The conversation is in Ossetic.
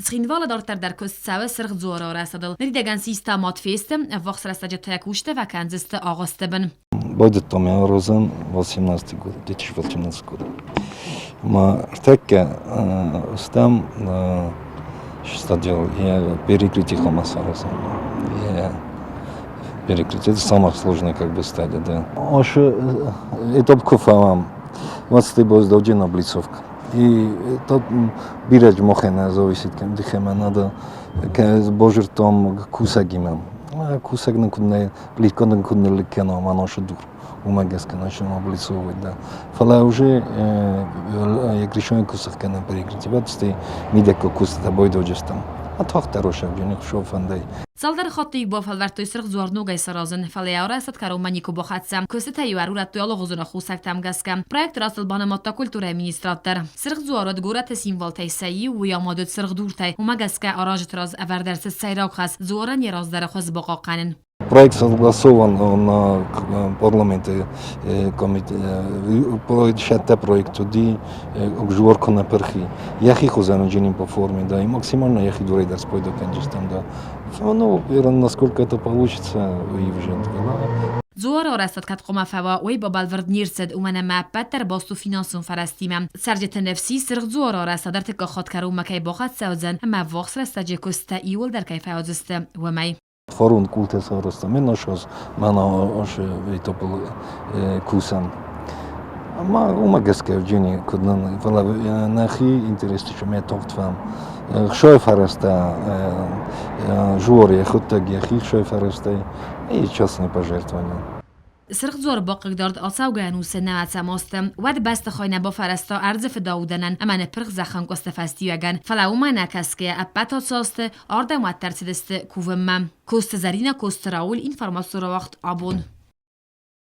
Цхинвалы дарддӕр дӕр куыст цӕуы Сырх дзуары арӕзтадыл. Ныридӕгӕн систа мад фесты, ӕввахс рӕстӕджы та кусты фӕкӕндзысты агъуысты бын. Байдыдтам йӕ аразын 18 год, 2018 год. Ма ӕртӕккӕ стӕм стадион я перекрытие хъуамӕ саразӕм. Я перекрытие это самая сложная как бы стадия, да. Ошо этап куы фӕуӕм, 20 боз дауджын облицовка. И то бирӕ мохӕн зависит, дихемӕ надо божиртом кусӕгимӕ. Кусӕг нын куыд нӕ, плитка нын куыд ныллыг кӕна, маношы дур. Уымӕ гӕсгӕ начнем облицовывать, да. Фӕлӕ уже егришон кусах кӕнӕм перекрытие, стӕй мидӕггаг куыстытӕ бойдоджыстӕм. А тагъддӕр ошӕвджын шо фӕндӕй. Цалдӕр хатты-иу бафӕлвӕрдтой Сырх дзуар ногӕй саразын, фӕлӕ йӕ арӕзтад кӕронмӕ никуы бахӕццӕ. Куыстытӕ-иу ӕрурӕдтой алыгъуызон аххосӕгтӕм гӕсгӕ. Проект растыл банымадта культурӕйы министрад дӕр. Сырх дзуар уыд горӕты символтӕй сӕ иу, уый амад уыд цыргъ дуртӕй. Уымӕ гӕсгӕ аразджыты раз ӕвӕрд ӕрцыд сӕйраг хӕс дзуарӕн йӕ раздӕры хуыз бахъахъхъӕнын. Проект согласован на парламенте проект проект уыди жуар куы нӕ пырхи. Йӕхи хуызӕн уыди по форме, да, и максимально йӕхи дурӕй дӕр спайда кӕнджыстӕм, да. Ну, насколько это получится, уый уже Дзуары арӕзтад кӕд хъуамӕ фӕуа, уый бабӕлвырд не рцыд, уымӕн ӕмӕ ӕппӕт дӕр баст у финансон фӕрӕзтимӕ. Цӕрджыты ныфс ис, Сырх дзуары арӕзтад ӕртыккаг хатт кӕронмӕ кӕй бахӕццӕ уыдзӕн ӕмӕ ӕввахс рӕстӕджы куысттӕ иууылдӕр кӕй фӕуыдзысты, уымӕй. Фарон къултӕ сарӕзтам, ме насаз мӕнӕ асы этапыл кусӕм. Ӕмӕ уымӕ гӕсгӕ Евгений куыд нын, фӕлӕ нӕхи интересты мӕ тагъд фӕм. Хсой фӕрӕзтӕ, жуор йӕхуыдтӕг йӕхи хсой фӕрӕзтӕй и частное пожертвование. Сырх дзуар бахъыгдард ацӕугӕ ӕнусы нӕуӕдзӕм азты. Уӕд бӕстыхай нӕ бафӕрӕзта ӕрдзы фыдаудӕнӕн ӕмӕ ныппырх зӕххӕнкъуысты фӕстиуӕгӕн, фӕлӕ уымӕ нӕ кӕсгӕйӕ ӕппӕт ацы азты ардӕм уӕддӕр цыдысты кувынмӕ. Коцты Зӕринӕ, Коцты Рауль, информацион рауагъд абон.